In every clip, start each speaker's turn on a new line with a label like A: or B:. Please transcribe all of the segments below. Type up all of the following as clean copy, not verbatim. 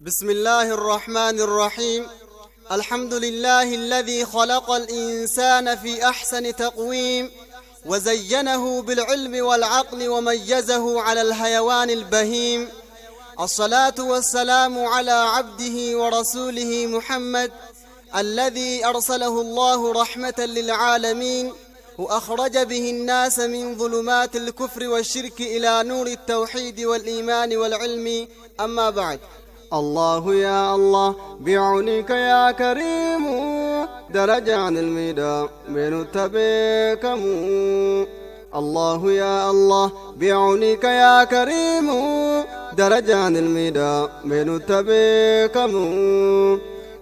A: بسم الله الرحمن الرحيم. الحمد لله الذي خلق الإنسان في أحسن تقويم، وزينه بالعلم والعقل، وميزه على الحيوان البهيم. الصلاة والسلام على عبده ورسوله محمد الذي أرسله الله رحمة للعالمين، وأخرج به الناس من ظلمات الكفر والشرك إلى نور التوحيد والإيمان والعلم. أما بعد.
B: الله يا الله بعونك يا كريم، درجان الميدا من تبيكم. الله يا الله بعونك يا كريم، درجان الميدا من تبيكم.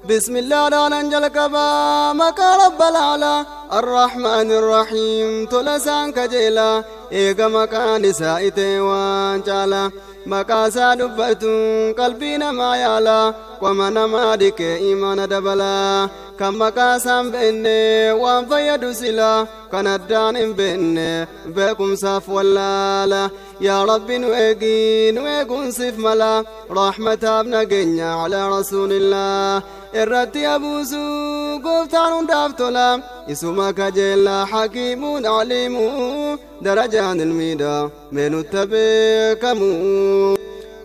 B: بسم الله لا ننجل كبا مكا رب العلا الرحمن الرحيم تلسان كجيلا إيغا مكان سائتي وانجالا مكاسا دبتون قلبنا ما يالا ومن ما ديك إيمان دبلا كم مكاسا بإني وان فيدو سلا كان الدان بإني بكم صاف ولالا يا رب نوغي نوغون صف ملا رحمة ابن جنيا على رسول الله الرتي أبوسو قفتان دافتلا اسمك جل حكيم عليم درجان الميدا من التبكم.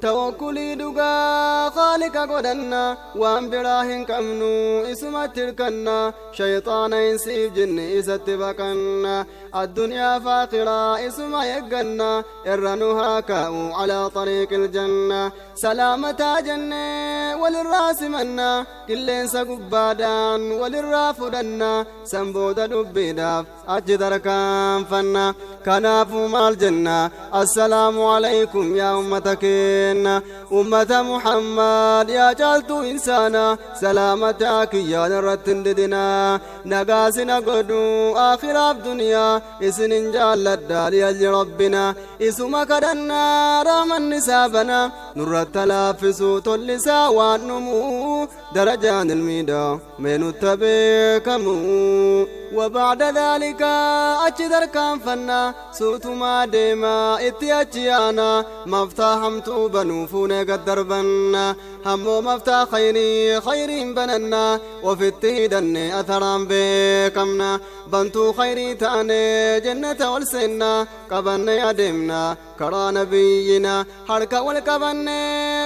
B: توكلي دغا خالق قدنا وان براهن كمنو اسم تركنا شيطان انسي جن استبكنا الدنيا فاقرة اسم يقنا الرنوها كاو على طريق الجنة سلامة جنة وللراس منا كلين سقبادان وللرافدنا سنبود دبيداف أجدر كان فنا كنافو مع الجنة. السلام عليكم يا أمتك أمة محمد يا جالت إنسانا سلامتك يا نرتن ددنا نقاسنا قدو آخر الدنيا إسن جالت دالي ربنا إسمك دنا رحمن نسابنا نرت لافسو تلسا والنمو درجان الميدا من التبكم. وبعد ذلك أجدر كان فنا سوت ما ديما اتياتيانا مفتاح همتو بنوفون قدر بنا همو مفتاح خيري خيرين بننا وفي التهدن أثرا بكمنا بنتو خيري تاني جنة والسنة قبن يدمنا كرا نبينا حركة والقبن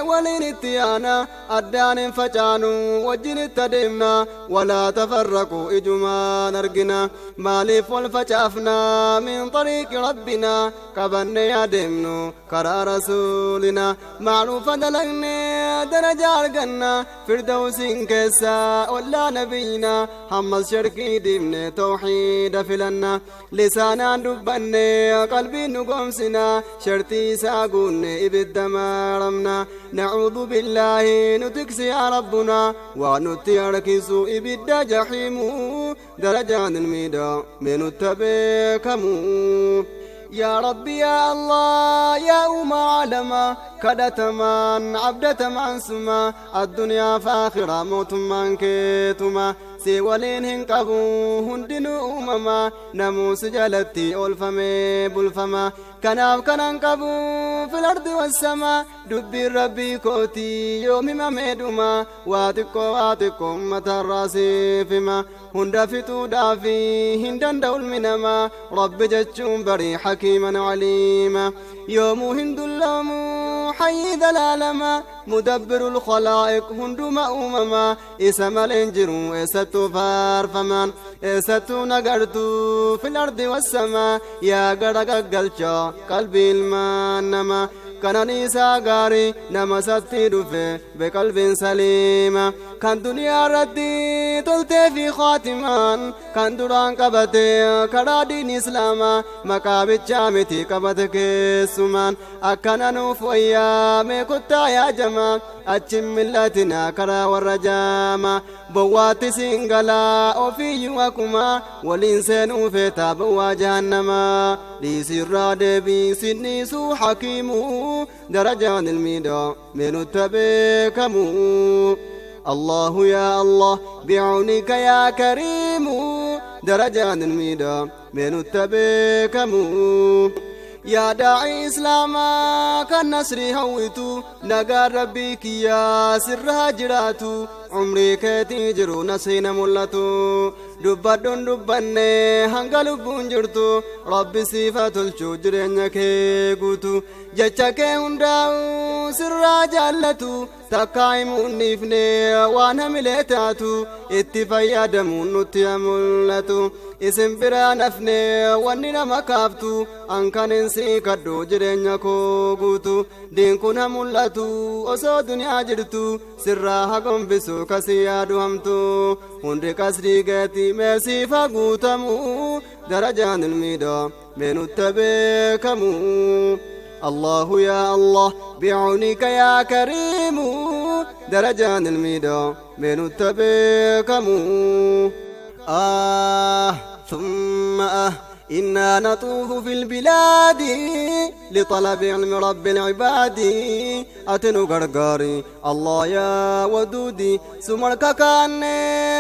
B: ولين اتيانا أدان فجانو وجن التدمنا ولا تفرقوا إجما نرقنا مالف والفجافنا من طريق ربنا قبن يدمنو كرا رسولنا معروف دلقنا درجة الجنة فردوس كسا ولا نبينا حمص شركي دمنا توحيد فلنا لسانا دبنا قلبي نقمسنا شرطي ساقون إبد مرمنا نعوذ بالله نتكسي يا ربنا ونتيركس إبد جحيم درجان الميدا من التبكم. يا ربي يا الله يا أم عالما كدتمان عبدتمان سما الدنيا فاخرة موت من كيتما سيولين هنقبو هندنو أمما نموس جلتي ألفمي بلفما كناف كننقبو في الأرض والسماء دبي ربي كوتي يومي ما ميدوما واتكو واتكو متى فيما هند فتو دافي هندن دول منما رب جتشون بري حكيما عليما يوم هند اللوم حي ذلالما مدبر الخلائق هندما أمما إسم الإنجرو إستو فارفمان إستو نقرتو في الأرض والسماء يا قرق قلشا قلبي المانما كان نيسا غاري نمستي دفه بقلب سليم كان دنيا ردي تلتي في خاتمان كان دران قبتي كرادين إسلاما مقابل جامتي قبتك سمان أكنا نوفويا ميكوتا يا جما أجم ملتنا كرا والرجاما بواتي سنغلا وفي يوكما والإنسان فيتا بوا جهنما لسر دبي سنيسو حكيم درجان الميدا من التبكم. الله يا الله بعونك يا كريم درجان الميدا من التبكم. يا داعي إسلاما كان نصري هويتو نقا ربك يا سرها جراتو عمري كتي جرو نسينا ملتو دبدون دبني هنگا لبون جرتو ربي صفة الشجر كيغوتو جتشك هنداو سر جالتو تقايمون نفني وانا ملتاتو اتفايا نتي ملتو اسم برا نفني واننا مكافتو انكان انسي كدو جرين كوغوتو دين كنا ملتو أسو دنيا جرتو سرها قنبسو كسيادو همتو هندي كسري قتي ميسي فقوتمو درجان الميدا من التبكمو الله يا الله بعونك يا كريم درجان الميدا من التبكمو آه ثم آه إنا نطوف في البلاد لطلب علم رب العباد أتنو غرغاري الله يا ودودي سمرك كان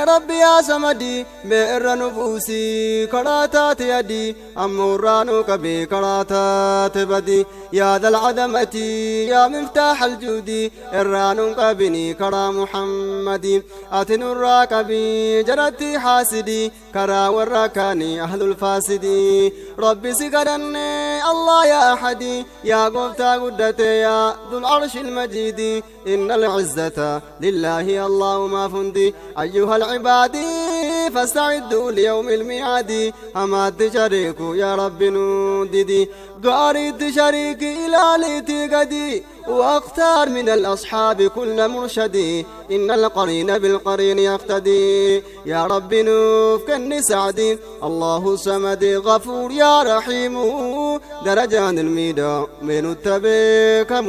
B: ربي يا سمدي بئر نفوسي كراتات يدي أمورانو كبي كراتات بدي يا ذا العظمة يا مفتاح الجود إرانو كبني كرا محمدي أتنو الراكبي جرتي حاسدي كرا والركاني أهل الفاسدي ربي سكرني الله يا أحدي يا قفتا قدتي يا ذو العرش المجيد إن العزة لله الله ما فندي أيها العباد فاستعدوا ليوم الميعاد أما تشارك يا رب نوددي قاري تشارك إلى لتقدي واختار من الأصحاب كل مرشدي إن القرين بالقرين يقتدي يا رب نوفكني سعدي الله الصمد غفور يا رحيم درجان الميدا من التبكم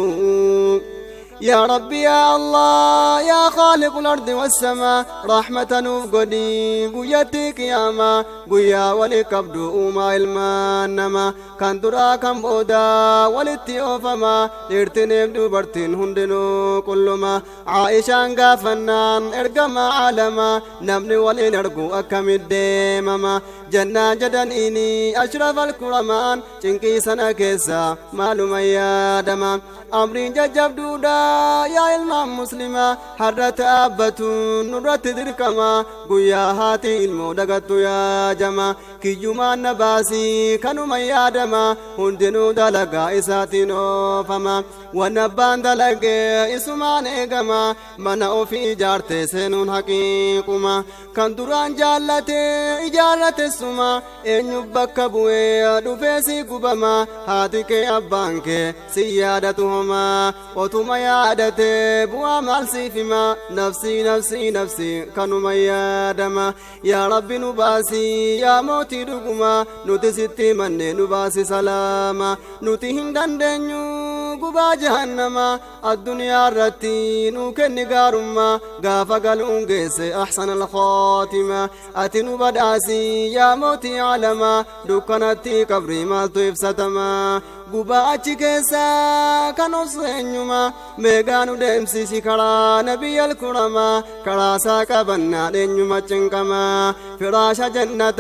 B: يا ربي يا الله يا خالق الأرض والسماء رحمة نفقدي قيتك يا ما قيا ولكبدو ما المانما كان درا كان بودا ولتيوفما ارتنب دوبرتين هندنو كلما عائشان غافنان ارقما عالما نمني ولنرقو أكمل ديمما جنة جدن إني أشرف الكرمان چنكي سنة كيسا معلومة يا دما أمرين ججب دودا يا إلما مسلمة حرت أبتون نرت دركما قويا هاتي إلمو دقتو يا جما كيوما نباسي كانوا ما يادما هندنو دلقا إساتينو فما ونبان دلقا إسمان إيقما منعو في إجارتي سنون حقيقما كان دران جالتي إجارة السما إن يبكى بوي دفسي قبما هاتك أبانك سيادتهما وتما يادتي بوا مالسي فيما نفسي نفسي نفسي كانوا ما يادما يا ربي نباسي يا موتي دقما نوتي ستي مني نباسي سلاما نوتي هندان دنيو قبا جهنما الدنيا رتي نوكني قارما قافا قالون قيسي أحسن الخاتمة أتنو بداسي يا موتي علما دكانتي قبري مالتو إفستما قبا أتشكيسا كانوا سينيوما ميغانو دمسي شكرا نبي الكرما كراسا كبنا دنيوما چنكما فراش جنة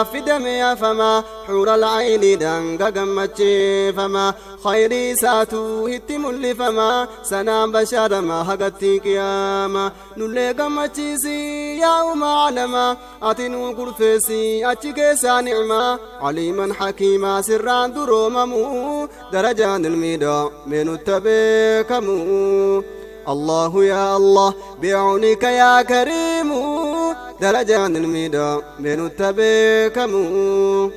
B: في دمي فما حور العين دنگا گمچي فما خيري ساتو هتم فما سنام بشار ما حقتي قياما نولي گمچيسي يا أم علما أتنو قرفسي أتشكيسا نعما عليما حكيما سران دروممو درجان الميدا من التبكمو الله يا الله بعونك يا كريم درجان الميدا من التبكمو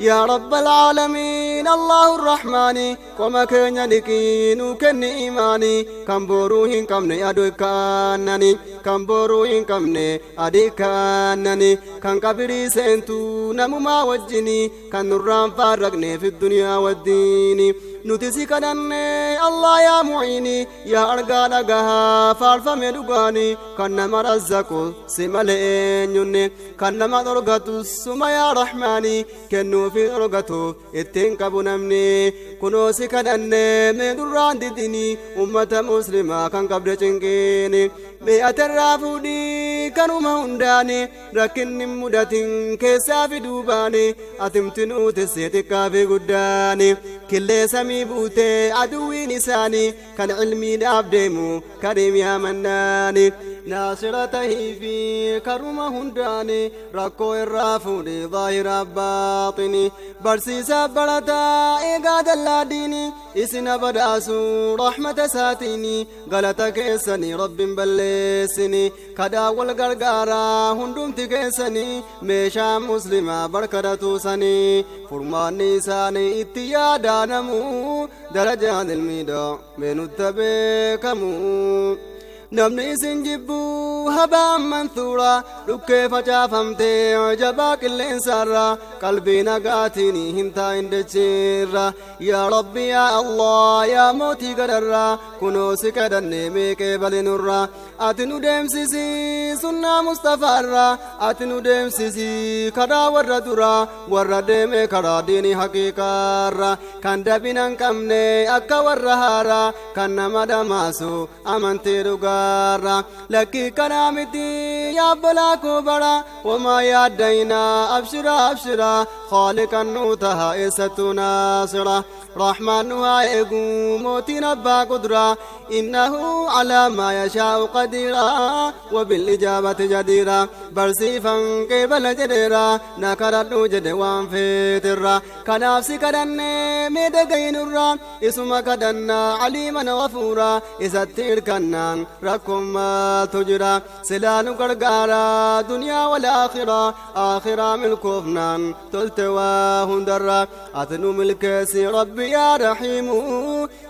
B: يا رب العالمين الله الرحمن وما كان لكين كن إيماني كم بروهن كم نيادوكانني كم بروهن كم نيادوكانني كان كبري سنتو نمما وجني كان نرام فارقني في الدنيا والدين نتسي كدني الله يا معيني يا أرقى لقها فارفا مدقاني كان مرزقو سمالين كان ما درقتو سما يا رحماني كنو في درقتو اتنكبو نمني كنو سكدني من دران ديني أمة مسلمة كان قبل چنكيني مئة الرافودي كانوا مهنداني لكن مدتين كيسا في دوباني أتمتنو تسيتكا في قداني Killee samii buutee aduwwiin isaanii kan cilmiidhaaf deemu kariim yaa mannaani. Naasira tahii fi karuma hundaani rakkoo irraa fuudhee zaahira baaxini. Barsiisaa barataa eegaa dallaa diini isin badhaasu rahmata isaatiini galata keessanii rabbiin balleessini. Kadhaa wal gargaaraa hundumti keessanii meeshaa muslimaa barkadatuusanii furmaanni isaanii itti yaadaanamu darajaan ilmiidha meenutta beekamu. Namni isin jibbuu habaan mansuura dhukkee facaafamtee jabaa qilleensarra qalbii nagaatiin hin taa'in dacheerra. Yaa Rabbi yaa Allah yaa mootii gadarra kunoo si kadhannee meeqee balinurra. Ati nu deemsisi sunnaa Mustafaarra ati nu deemsisi karaa warra dura warra deeme karaa diinii haqiiqaarra kan dabina hin qabne akka warra haaraa kan nama dhamaasu amantii dhugaa. Lakkii kanaa miti yaabbalaa koo bara homaa yaaddayna abshira abshira khaaliqan nuu taha eessattuu naasira. Rahmaan nu haa eegu mootiin abbaa qudraa innahu alaa maa yashaa'u qadiira wabil-ijaabati jadiira. Barsiifan qeebala jedheera na kadhadhu jedhe waan feetirra. Kanaaf si kadhanne mee dhagayinurra isuma kadhannaa aliiman ghafuura isatti hirkannaan rakkoon maaltu jira. Silaa nu gargaara duniyaa wal aakhiraa aakhiraa milkoofnaan tolte waa hundarra. Ati nu milkeessi Rabbi yaa Rahiimu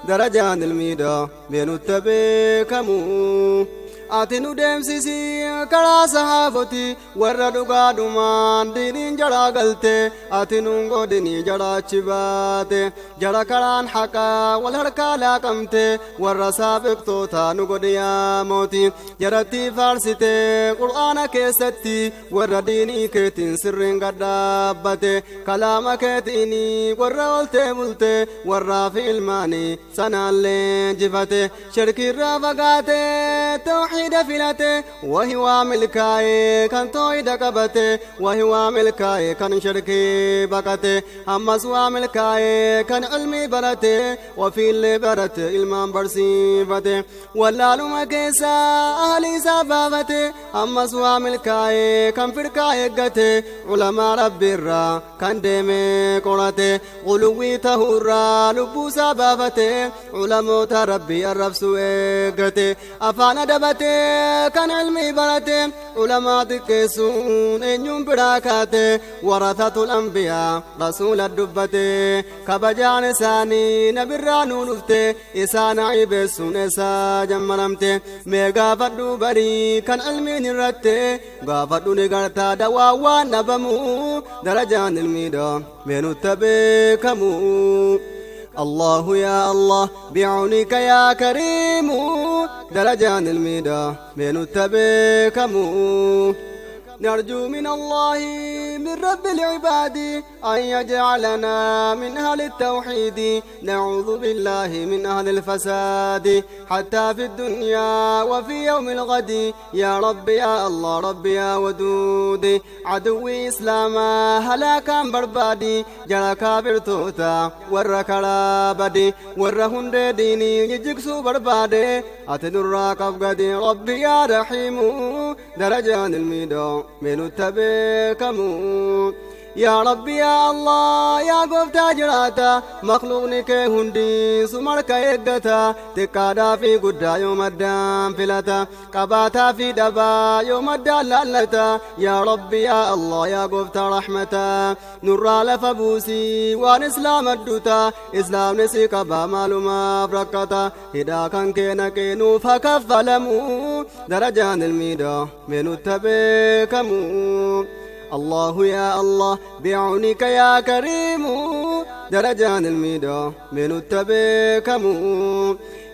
B: darajaan ilmiidha meenutta beekamu. Ati nu deemsisi karaa sahaaboti warra dhugaadhumaan diiniin jaraa galte ati nuun godhinii jara achi baate jara karaan haqaa wal harkaa laaqamte warra saabiqtoota nu godhi yaa mooti. Jaratti faarsite qur'aana keessatti warra diinii keetiin sirriin gadhaabbate kalaama keetiin warra oltee bulte warraa fi ilmaanii sanaallee jifate shirkiirraa fagaate tawxiid filate wahi waa milkaa'ee kan tooyida qabate wahi waa milkaa'ee kan shirkii baqate ammas waa milkaa'ee kan ilmii barate ofiillee barate ilmaan barsiifate wallaaluma keessa ahli isaa baafate ammas waa milkaa'ee kan firqaa eeggate ulamaa rabbiirraa kan deemee qorate quluwwii tahuurraa lubbuusaa baafate ulamoota rabbii arrabsuu eeggate afaan adabate kan ilmii barate ulamaa xiqqeessuun eenyuun biraa kaate warathatul anbiyaa rasuula dubbate kabajaan isaanii nabirraa nuu dhufte isaan cibeessuun eessaa jammaramte. Mee gaafadhu barii kan ilmiin irratte gaafadhu ni gartaa dawaa waan dhabamu darajaan ilmiidha meenutta beekamu. الله يا الله بعونك يا كريم درجان الميدا من التبكم. نرجو من الله من رب العباد أن يجعلنا من أهل التوحيد نعوذ بالله من أهل الفساد حتى في الدنيا وفي يوم الغد. يا رب يا الله رب يا ودود عدوي إسلاما هلاكا بربادي جرى كافر توتا ور كرابدي ور هند ديني يجكسو بربادي أتدرى قفقدي ربي يا رحيم درجان الميدو من التبكم. يا ربي يا الله يا قفتا جراتا مخلوقني هندي سمرك يدتا تكادا في قدا يوم الدام فلتا قباتا في دبا يوم الدلالتا. يا ربي يا الله يا قفتا رحمتا نور لفبوسي وان اسلام الدوتا اسلام نسي قبا معلومة بركتا هدا كان كينا كينو فكفلمو درجان الميدا من التبكم. الله يا الله بعونك يا كريم درجان الميدا من التبكم.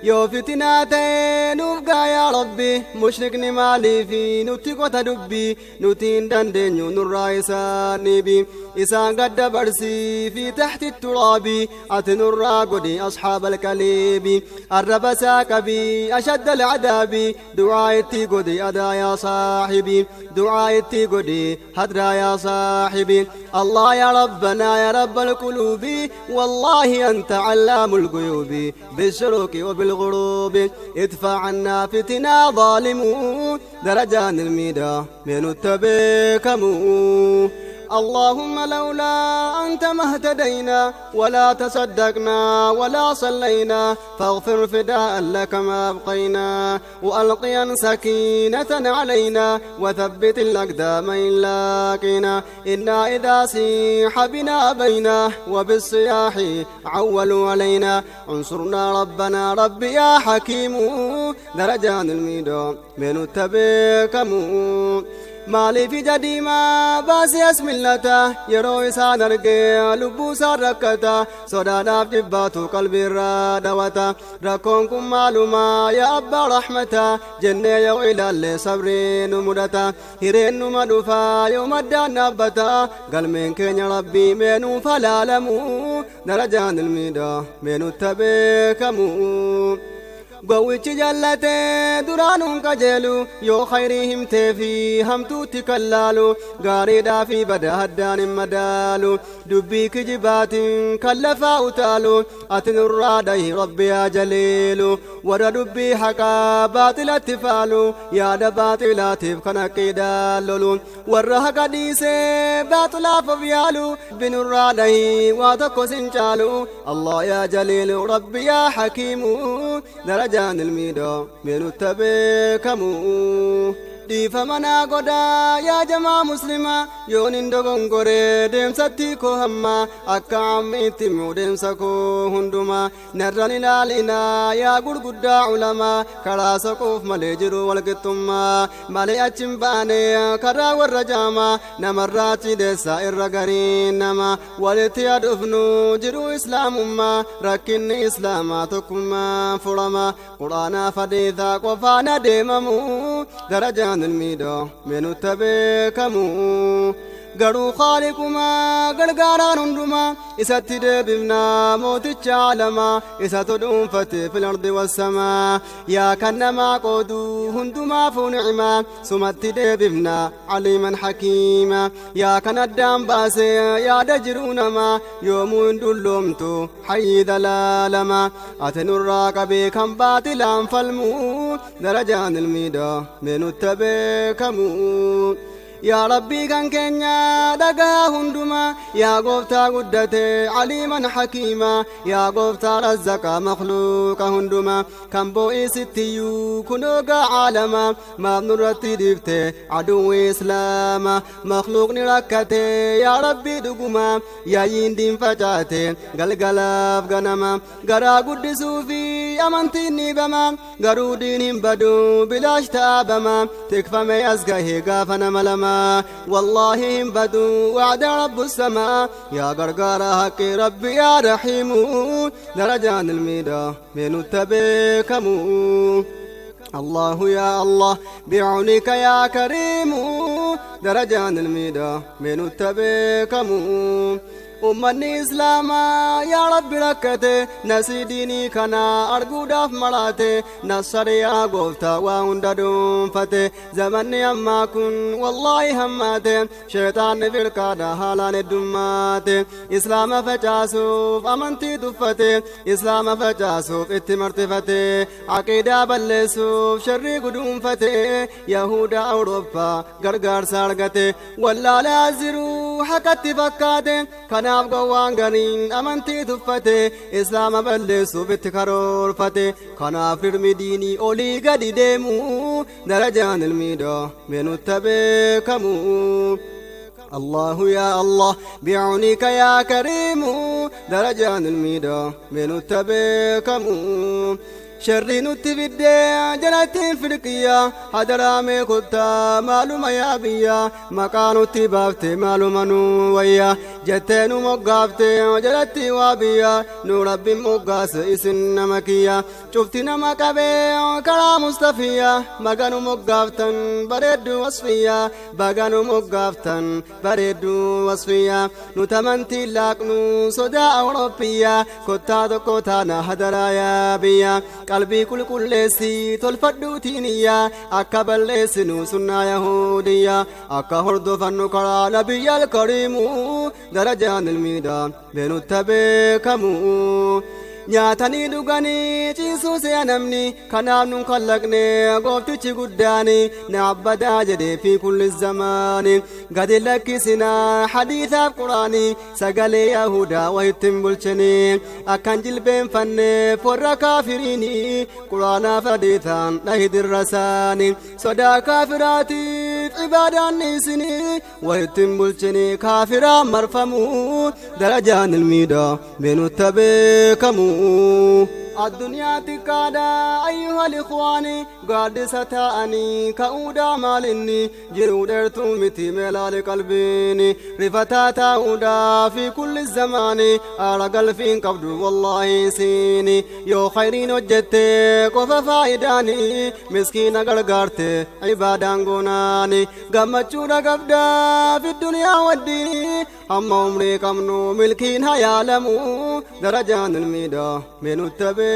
B: Yoo fitinaa ta'e nuuf gaa yaa Rabbi mushrikni maaliifi nutti qota dubbi nuti hin dandeenyu nurraa isaaniibi isaan gadda barsii fi taxti turaabi ati nurraa godhi asxaaba alkaliibi arraba isaa qabii ashadda alcadaabi du'aa itti godhi adaa yaa saaxibi du'aa itti godhi hadraa yaa saaxibi الله يا ربنا يا رب القلوب والله أنت علام الغيوب بالشروق وبالغروب ادفع عنا فتنا ظالمون درجان الميدا من التبكمو اللهم لولا أنت ما اهتدينا ولا تصدقنا ولا صلينا فاغفر فداء لك ما أبقينا وألقيا سكينة علينا وثبت الأقدام إن لاقينا إنا إذا سيح بنا بينا وبالصياح عولوا علينا انصرنا ربنا ربي يا حكيم درجان الميدا من التبكمو Maaliif ija diimaa baasee as mil'ata yeroo isaan argee lubbuu isaan rakkata sodaadhaaf dhibbaatu qalbiirraa dhawata rakkoon kun maalumaa yaa abbaa rahmata jennee yoo ilaalle sabrii nu mudata hireen numa dhufaa yoo maddaan dhaabbata galmeen keenya rabbii meenuuf halaalamu darajaan ilmiidha meenutta beekamu. Gowwichi jallatee duraanuun qajeelu yoo khayrii himtee fi hamtuutti kallaalu gaariidhaa fi bada haddaan hin madaalu dubbii kijibaatiin kan lafaa utaalu ati nurraa dhahi rabbi yaa jaliilu warra dubbii haqaa baaxilatti faalu yaada baaxilaatiif kan aqiidaan lolu warra haqa dhiisee baaxilaaf of yaalu binurraa dhahi waa tokko sin caalu Allah yaa jaliilu rabbi yaa hakiimu درجان الميدا من التبكمو dhiifama naa godhaa yaa jamaa muslimaa yoon hin dogongoree deemsatti koo hamma akka ammiitti immoo deemsa koo hundumaa narran ilaalinaa yaa gurguddaa ulamaa karaa soquuf malee jiru walqixxummaa malee achi hin baane karaa warra jaamaa namarraa cidheessa irra gariin nama walitti adhufnu jiru islaamummaa rakkinni islaamaa tokkummaa furama quraanaa hadiisaa qofaan adeemamu darajaan الميدا من التبكمو garuu khaaliqumaa gargaaraan hundumaa isatti deebifnaa mooticha alamaa isatu dhuunfate fil ardi wassamaa yaa kan namaa qooduu hundumaafuu ni'imaa sumatti deebifnaa aliiman hakiima yaa kan addaan baasee yaada jiruu namaa yoomuu hin dulloomtu hayyi dalaalama ati nurraa qabee kan baatilaan falmuu darajaan ilmiidha meenutta beekamuu. Yaa Rabbii kan keenya dhagaa hundumaa yaa gooftaa guddate aliiman hakiima yaa gooftaa razzaqaa makhluuqa hundumaa kan boo'isittiyyuu kunoo gaa caalama maaf nurratti dhiifte aduwwi islaama makhluuqni rakkate yaa Rabbii dhugumaa yaayyiin diin facaate galgalaaf ganama garaa guddisuu fi amantiin ni bama garuu diin hin badu bilaash ta'abama tikfame as gahee gaafa nama lama والله هم بدو وعد رب السماء يا غرغار حق ربي يا رحيم درجان الميدا من التبكمو الله يا الله بعونك يا كريم درجان الميدا من التبكمو Uummanni islaamaa yaa Rabbi rakkate nasii diinii kana arguudhaaf maraate nasariyaa gooftaa waa hunda dhuunfate zamanni ammaa kun wallaahi hammaate sheexaanni firqaadha haalaan heddummaate islaama facaasuuf amantii tuffate islaama facaasuuf itti martifate aqiidaa balleessuuf sharrii guduunfate yahuda awurooppaa gargaarsa argate wallaalaa jiruu haqatti fakkaate kanaaf gowwaan gariin amantii tuffate islaama balleessuuf itti karoorfate kanaaf hirmi diinii olii gadi deemu darajaan ilmiidha meenutta beekamu. الله يا الله بعونك يا كريم درجان الميدا meenutta beekamu. Sharri nutti fiddee jalatti firqiyya hadaraamee kottaa maaluma yaa biyya maqaa nutti baafte maaluma nu wayya Jettee nu moggaafte jalatti waa biyya nu rabbiin moggaase isin nama kiyya cufti nama qabee karaa mustafiyya baganu moggaaftan bareeddu wasfiyya baganu moggaaftan bareeddu wasfiyya nu tamantii laaqnu sodaa awuroppiyya kottaa tokko taana hadaraa yaa biyya qalbii qulqulleessi tolfadhuutiiniyya akka balleessinu sunnaa yahuudiyya akka hordofannu karaa nabiyya alkariimu darajaan ilmiidha beenutta beekamu. Nyaatanii dhuganii ciisuu se'a namni kanaaf nun kallaqne gooftichi guddaani na abbadaa jedhee fi kulli zamaani gadi lakkisinaa hadiisaaf quraanii sagalee yahudaa wayittiin bulchanii akkan jilbeenfanneef warra kaafiriini quraanaaf hadiisaan dhahidirra saani sodaa kaafiraatiif ibaadaan dhiisinii wayittiin bulchinii kaafiraa marfamuu darajaan ilmiidha beenutta beekamu. الدنيا تكادا أيها الإخوان قاد ستاني كأودا مالني جرود ارتومتي ملال قلبيني رفتا تاودا في كل الزمان أرقل فين قبض والله سيني يو خيرين وجدت قف فايداني مسكين قرقرت عبادان قناني قمتشورا قبدا في الدنيا والدين أما عمري كمنو ملكين هيعلمو درجان الميدا من التبع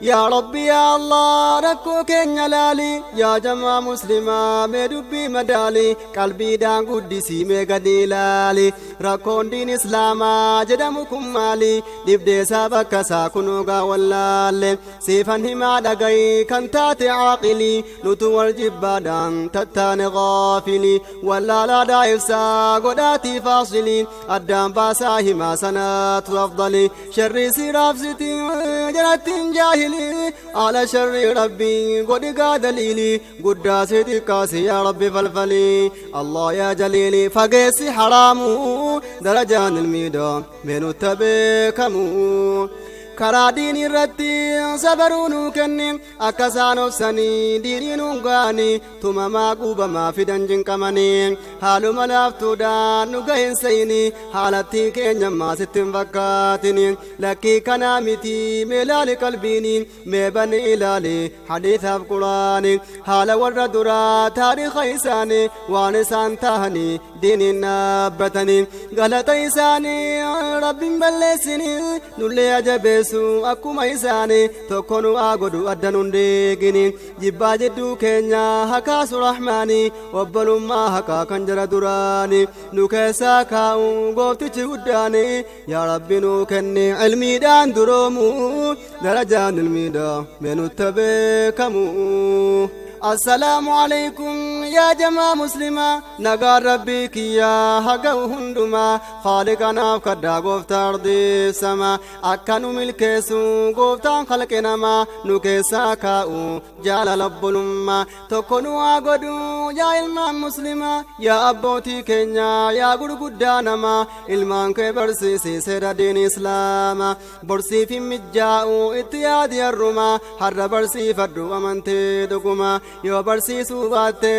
B: يا ربي يا الله ركوك لالي يا جماعة مسلمة مدبي مدالي قلبي دان قدسي مغدي لالي ركون دين إسلاما جدمكم مالي دبدي سابك ساكنوغا واللالي سيفا هما دقاي كنتات عاقلي نتوى الجبادان تتان غافلي ولا لا دايفسا قداتي فاصلي الدام باساهما سنات الأفضل شر سراف ستي جرات جاهل على شر ربي قد قادليلي قد سيدك يا ربي فالفلي الله يا جليلي فقيسي حرامو درجان الميدا من التبكمو karaa diinii irratti sabaruu nuu kenni akka isaan obsanii diinii nuun ga'anii tumamaa guubamaa fidan jinqamanii haaluma laaftuudhaan nu gahin sayinii haalattii keenya ammaa sitti hin fakkaatini lakkii kanaa miti mee ilaali qalbiini mee bani ilaali hadiisaaf quraani haala warra duraa taariika isaanii waan isaan tahanii diiniin dhaabbatanii galata isaanii rabbiin balleessinii nullee ajabeessu akkuma isaanii tokko nu haa godhu adda nun deegini jibbaa jidduu keenya hakaasu rahmaani obbolummaa hakaa kan jara duraani nu keessaa kaa'u gooftichi guddaani yaa rabbi nuu kenni ilmiidhaan duroomu darajaan ilmiidha mee nutta beekamu. السلام عليكم يا جماعة مسلمة نقال ربك يا هقو هندما خالقنا فكدا قفت أرضي سما أكنو ملكسو قفتان خلقنا ما نكسا كاو جال لب الأمة تكونوا أقدو يا إلمان مسلمة يا أبوتي كينيا يا قرقدانا ما إلمان كبرسي سير دين إسلاما برسي في مجاو اتيادي الرما حر برسي فردو أمنتي دقما yoo barsiisuu baatte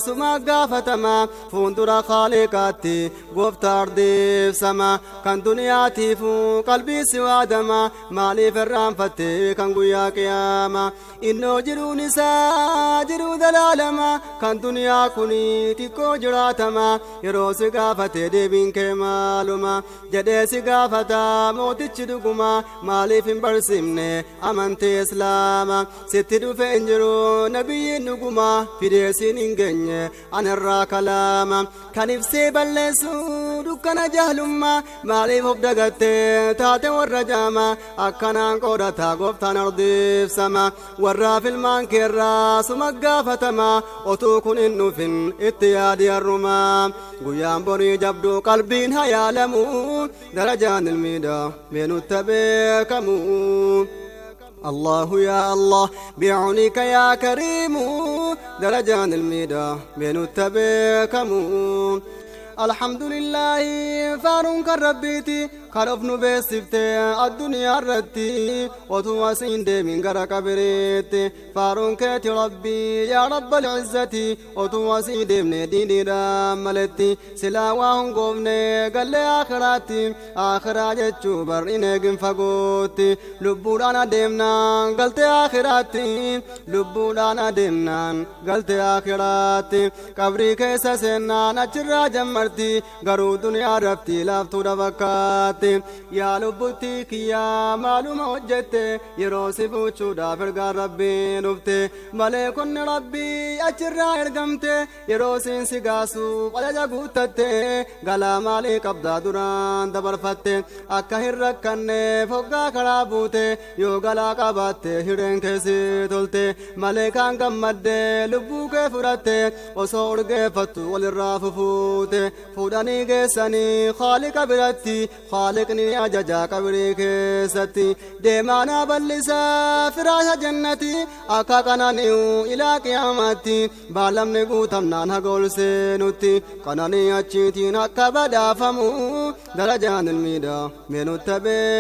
B: suma gaafatama fuuldura khaaliqaatti gooftaa ardiif sama kan duniyaatiifu qalbii si waadama maaliif irraanfatte kan guyyaa qiyaama innoo jiruun isaa jiruu dalaalama kan duniyaa kuni xiqqoo jiraatama yeroo si gaafate deebiin kee maaluma jedhee si gaafata mootichi dhuguma maaliif hin barsiifne amantii islaama sitti dhufe hin jiru nabiyyi dhuguma fideesiin hin geenye anirraa kalaama kan ibsee balleessu dukkana jahlummaa maaliif of dagatte taate warra jaama akkanaan qoodata gooftaan ardiif sama warraaf ilmaan keerraa suma gaafatama otuu kun hin dhufin itti yaadi harruma guyyaan borii jabduu qalbiin hayaalamu darajaan ilmiidha mee nutta beekamu. الله يا الله بعونك يا كريم درجان الميدا من التبكم الحمد لله فارنك ربيتي Kan of nu beeksifte addunyaa irratti otuma asiin deemin gara qabireetti faaruun keeti rabbii yaa rabbal izzati otuma asii deemne diiniidhaan maletti silaa waa hongoofne gallee akhiraatti akhiraa jechuu bar'in eegin fagootti lubbuudhaan adeemnaan galtee akhiraatti lubbuudhaan adeemnaan galtee akhiraatti qabrii keessa seennaan achirraa jammarti garuu duniyaa rafti laaftuudha fakkaatti yaa lubbutti kiyyaa maaluma hojjette yeroo si fuuchuudhaaf ergaan rabbiin dhufte maleekonni rabbii achirraa ergamte yeroo siin si gaasuuf ajaja guuttatte galaa maalii qabdaa duraan dabarfatte akka hin rakkanneef hoggaa karaa buute yoo galaa qabaatte hireen keessi tolte maleekaan gammadde lubbuu kee fudhatte osoo urgeeffattu walirraa fufuute fuudhanii geessanii khaaliqa biratti خالقني أججا قبري كيستي ديمانا بلسا فراش جنتي أكا قنانيو إلى قيامتي بالم نقوتم نانا قول سينوتي قناني أجيتي نكبدا فمو درجان الميدا منو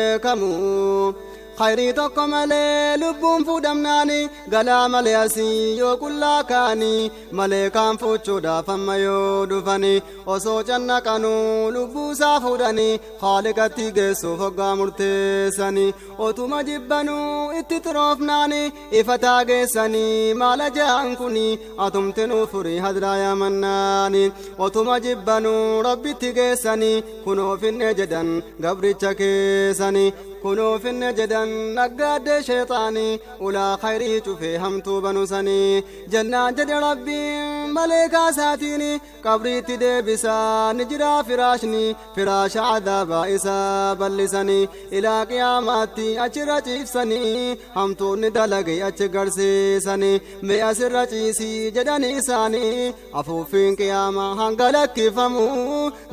B: تبكمو خيري tokko malee lubbuun fuudhamnaani galaa malee asii yoo qullaa kaanii malee kaan fuuchuudhaaf amma yoo dhufanii osoo cannaqanuu lubbuu isaa fuudhanii haaliqatti geessuuf hoggaa murteessanii otuma jibbanuu itti xiroofnaanii ifataa geessanii maala ja'an kuni atumti nuu furii hadraa yaamannaanii otuma jibbanuu rabbitti geessanii kunoofinne jedhan gabricha keessanii kunoofinne jedhan naggaadde sheexaanii ulaa khayrii cufee hamtuu banusanii jennaan jedhe rabbiin maleekaa isaatiin qabriitti deebisaa ni jiraa firaashni firaasha cadaabaa isaa bal'isanii ilaa qiyaamaatti achirra ciibsanii hamtuunni dalage achi garsiisanii mi'a sirra ciisii jedhanii isaanii afuuffiin qiyaamaa hanga lakkifamu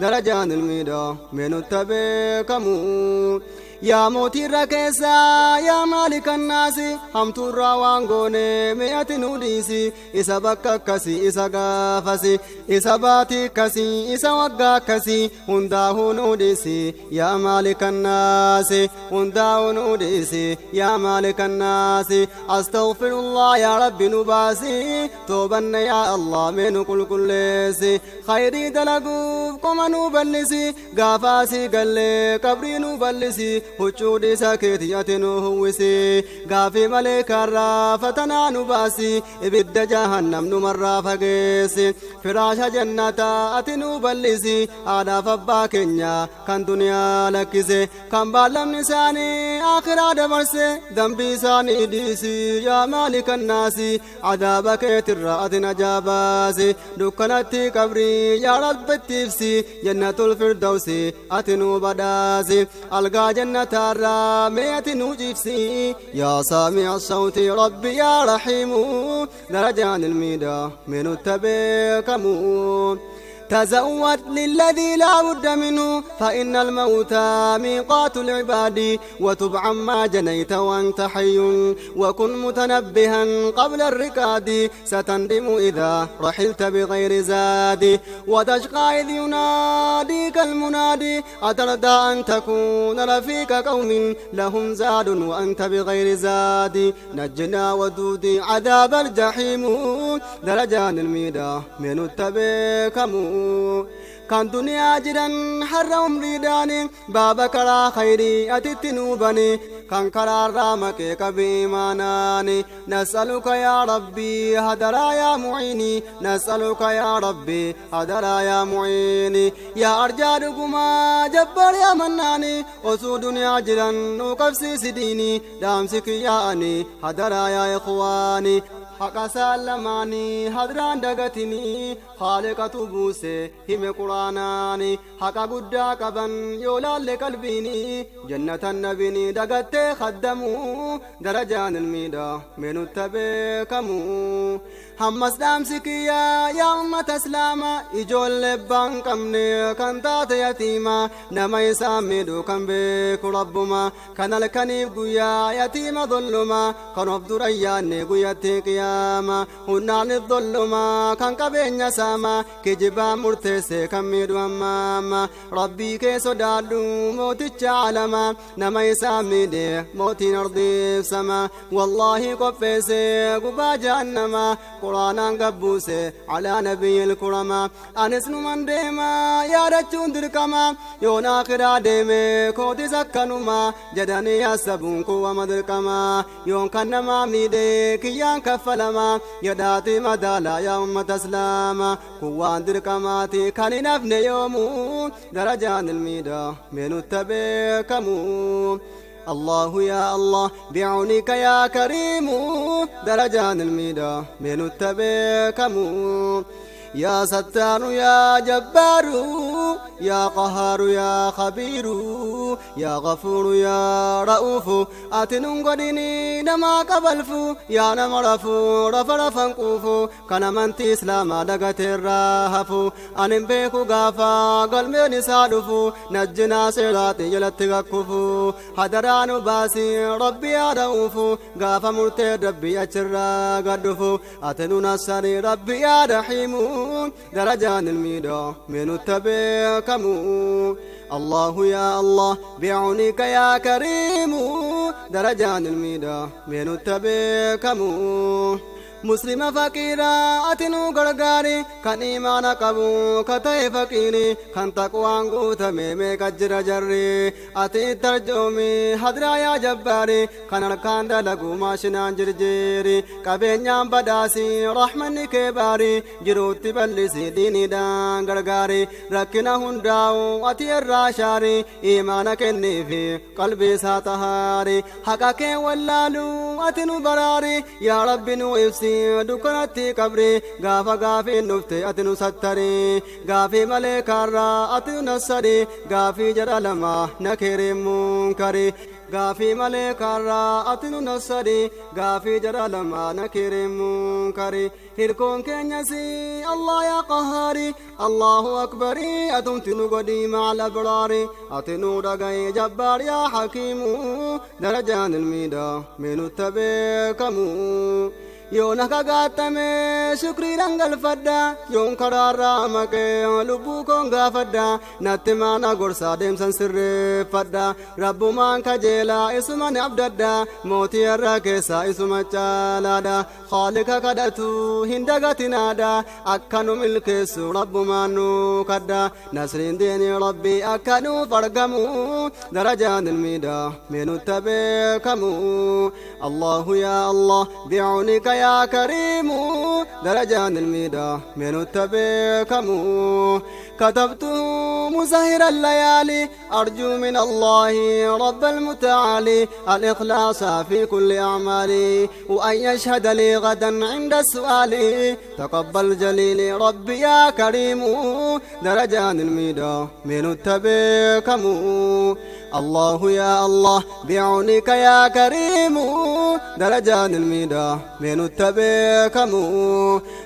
B: darajaan ilmiidha meenutta beekamu. Yaa mootiirra keessaa yaa maalikannaasi hamtuurraa waan goone mi'ati nu dhiisi isa bakka akkasii isa gaafasi isa baatii akkasii isa waggaa akkasii hundaa'uu nu dhiisi yaa maalikannaasi hundaa'uu nu dhiisi yaa maalikannaasi astaghfirullah yaa rabbi nu baasi toobanna yaa allah mee nu qulqulleessi khayrii dalaguuf qoma nu bal'isi gaafaasii gallee qabrii nu bal'isi huccuu dhiisa keeti ati nu uwwisi gaafii malee karraa fatanaa nu baasi ibidda jahannam numarraa fageessi firaasha jannataa ati nu bal'isi haadhaaf abbaa keenya kan duniyaa lakkise kan baallamni isaanii akhiraa dabarse dambii isaanii dhiisi yaa maalikannaasi adaaba keetirraa ati najaa baasi dukkanatti qabrii yaa rabbitti ibsi jannatul firdawsi ati nu badhaasi algaa jannata ترى ميت نجفسي يا سامع الصوت ربي يا رحيم درجان الميدا من التبكمو تزود للذي لا بد منه فإن الموت ميقات العباد وتب عما جنيت وأنت حي وكن متنبها قبل الركاد ستندم إذا رحلت بغير زاد وتشقى إذ يناديك المنادي أترضى أن تكون رفيق قوم لهم زاد وأنت بغير زاد نجنا ودودي عذاب الجحيم درجان الميدا من التبكم kan duniyaa jiran har'a umriidhaani baaba karaa khayrii atitti nuubani kan karaarraa maqee qabi imaanaani nas'aluka yaa rabbii hadaraa yaa muciini nas'aluka yaa rabbii hadaraa yaa muciini yaa arjaa dhugumaa jabbar yaa mannaani osoo duniyaa jiran nu qabsiisi diini dhaamsi kiyyaa'ani hadaraa yaa ikhwaani haqa saalamaanii hadraan dagatini haaliqatu buuse hime quraanaani haqa guddaa qaban yoo laalle qalbiini jannatan nabini dagattee khaddamu darajaan ilmiidha meenutta beekamu hammas dhaamsi kiyyaa yaa ummata islaama ijoollee baan qabne kan taate yatiima nama isaan miidhu kan beeku rabbuma kan halkaniif guyyaa yatiima dolluma kan of dura yaanne guyyatti qiyaa jaama Hunnaan iddollumaa kan qabeenya saama Kijibaa murteesse kan miidhu ammaama Rabbii kee sodaadhu mooticha alama Nama isaa miidhe mootiin ardiif sama Wallaahi qopheesse gubaa jahannama Quraanaan gabbuuse alaa nabiyyil kurama Anis numan deema yaadachuun dirqama Yoon akhiraa deeme kootis akkanuma Jedhanii hasabuun kuwama dirqama Yoon kan namaa miidhe kiyyaan kaffalama Jedhaati madaalaa yaa ummata islaama Kun waan dirqamaati kan hin hafne yoomuu Darajaan ilmiidha mee nutti beekamu الله يا الله بعونك يا كريم درجان الميدا من التبكم يا ستار يا جبار يا قهار يا خبير يا غفور يا رؤوف أتنون قدني نما قبلفو يا نمرفو رفرفا قوفو كان من تسلم دقت الراهفو أنم بيكو غافا قلمي سادفو نجنا سيراتي جلت غكفو حدران باسي ربي يا رؤوفو غافا مرتي ربي أجرا قدفو أتنون السري ربي يا رحيم درجان الميدا من التبكم الله يا الله بعونك يا كريم درجان الميدا من التبكم مسلم فقيرا أتنو غرغاري كان إيمان قبو كتاي فقيري كان تقوان قوتمي ميقا جرى جري أتي ترجومي حضرا يا جباري كان أركان دلقو ماشنان جرجيري قبين بداسي رحمن كباري جروتي بلسي ديني دان غرغاري ركنا هنداو أتي الراشاري إيمانك في قلبي ساتهاري حقك واللالو أتنو براري يا ربي نو إفسي dukkanatti qabri gaafa gaafiin dhufte ati nu sattari gaafii malee kaarraa ati nu nassari gaafii jara lama na keeriin munkari gaafii malee kaarraa ati nu nassari gaafii jara lama na keeriin munkari hirkoon keenyasi Allah yaa qahaari Allahu akbari atumti nu godhii macal abraari ati nu dhaga'i jabbaar yaa hakiimu darajaan ilmiidha mee nutta beekamu Yoon akka gaattame shukriidhaan galfadha yoon karaarraa maqee lubbuu koon gaafadha natti maana gorsaa deemsan sirreeffadha rabbumaan kajeelaa isuman abdadha mootii irraa keessaa isuma caalaadha khaalika kadhatu hin dagatinaadha akka nu milkeessu rabbumaan nu kadha nasriin diinii rabbii akka nuuf argamu darajaan ilmiidha mee nutta beekamu Allahu yaa Allah bi'unika يا كريم درجان الميدا من التبكم كتبته مزهر الليالي أرجو من الله رب المتعالي الإخلاص في كل أعمالي وأن يشهد لي غدا عند السؤال تقبل جليلي ربي يا كريم درجان الميدا من التبكم الله يا الله بعونك يا كريم درجان الميدا من التبكم.